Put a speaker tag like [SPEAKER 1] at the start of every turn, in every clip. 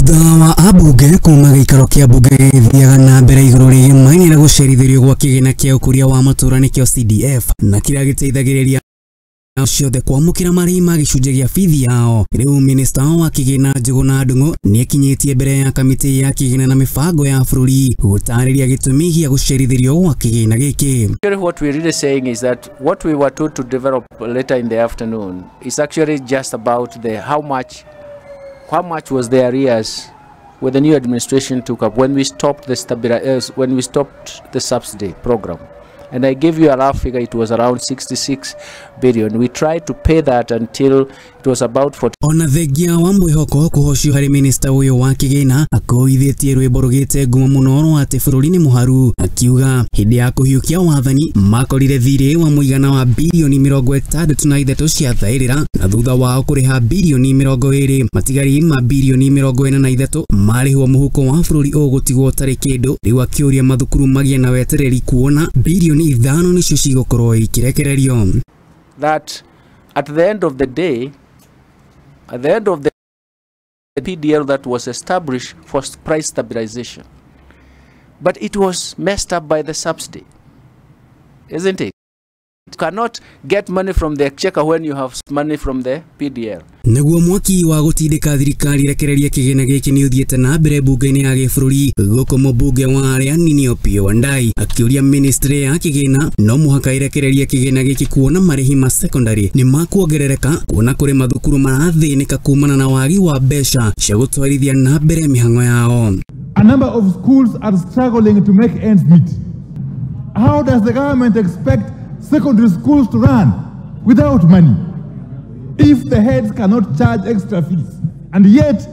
[SPEAKER 1] Thutha wa ambunge kuma gĩikaro kĩa mbunge gĩgĩthiaga na mbere igũrũ rĩgiĩ na gũcerithĩrio gwa kĩgĩna kĩa ũkũria wa matũra nĩkĩo CDF na kĩrĩa gĩteithagĩrĩria ciothe kwamũkĩra marĩhi ma gĩcunjĩ gĩa bithi yao. Rĩu minista wa kĩgĩna Njũgũna Ndung'u nĩekinyĩtie mbere ya kamĩtĩ ya kĩgĩna na mĩbango ya bũrũri gũtarĩria gĩtũmi gĩa gũcerithĩrio gwa kĩgĩna gĩkĩ.
[SPEAKER 2] What we're really saying is that what we were told to develop later in the afternoon is actually just about the how much was the arrears when the new administration took up, when we stopped the when we stopped the subsidy program. And I gave you a rough figure, it was around 66 billion. We tried to pay that until it was about 40.
[SPEAKER 1] Ona thengia wa mwĩhoko kũhocio harĩ minista ũyũ wa kĩgĩna akũithĩtie rwĩmbo rũgĩte ngumo mũno rwa atĩ bũrũri nĩ mũharu, akiuga hĩndĩ ya kũhiũkia wathani makorire thirĩ wa mũigana wa bilioni 63 cia thaĩrĩra na thutha wao kũrĩha bilioni 20 matigari ma bilioni 43 marĩhwo mũhuko wa bũrũri ũgũtigwo ũtarĩ kĩndũ. Rĩu akĩũria mathukuru magĩe na wetereri kuona bilioni 5 nĩcio cigũkorwo ikirekererio.
[SPEAKER 2] That at the end of the day, at the end of the PDL that was established for price stabilization, but it was messed up by the subsidy, isn't it? You cannot get money from the exchequer when you have money from the PDL.
[SPEAKER 1] Naguo mwaki wa gũtindĩka thirikari rekereria kĩgĩna gĩkĩ nĩ ũthiĩte na mbere mbunge-inĩ ya gĩbũrũri gũkũ mũmbunge wa arĩa nini Opiyo Wandayi akĩũria ministry ya kĩgĩna no mũhaka ĩrekererie kĩgĩna gĩkĩ kuona marĩhi ma secondary nĩ makuongerereka kuona kũrĩ mathukuru marathĩnĩka kumana na wagi wa mbeca cia gũtwarithia na mbere mĩhang'o yao.
[SPEAKER 3] A number of schools are struggling to make ends meet. How does the government expect secondary schools to run without money if the heads cannot charge extra fees, and yet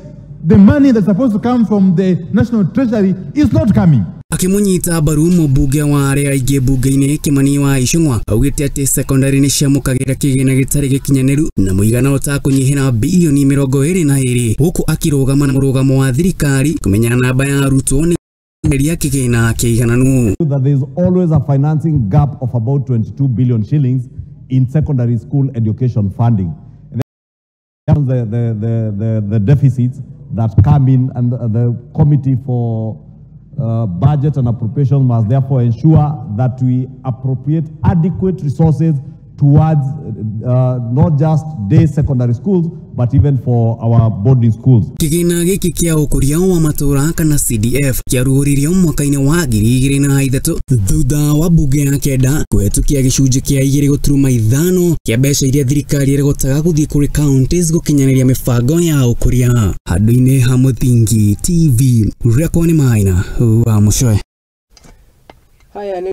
[SPEAKER 3] the money that's supposed to come from the national treasury is not coming?
[SPEAKER 1] Akimunyita mbaru mũmbunge wa arĩa aingĩ mbunge-inĩ Kimani wa Ichung'wa augĩte atĩ secondary nĩ ciamũkagĩra kĩgĩna gĩtarĩ gĩkinyanĩru na mũigana ũtakũnyihĩra bilioni 22 gũkũ akĩrũgama na mũrũgamo wa thirikari kũmenya namba ya arutwo nĩ kĩgĩna kĩigananu.
[SPEAKER 4] That there is always a financing gap of about 22 billion shillings in secondary school education funding. The deficits that come in, and the Committee for Budget and Appropriation must therefore ensure that we appropriate adequate resources towards not just day secondary schools, but even for our boarding schools.
[SPEAKER 1] Kĩgĩna gĩkĩ kĩa ũkũria wa matũra kana CDF kĩarugũririo mwaka-inĩ wa 2003 thutha wa mbunge ya kenda kũhetũkia gĩcunjĩ kĩa 2.5 kĩa mbeca iria thirikari ĩrogotaga gũthiĩ kũrĩ counties gũkinyanĩria mĩbango ya ũkũria. Handũ-inĩ ha Mũthingi TV, Rekwa nĩ Maina wa Mũcoe.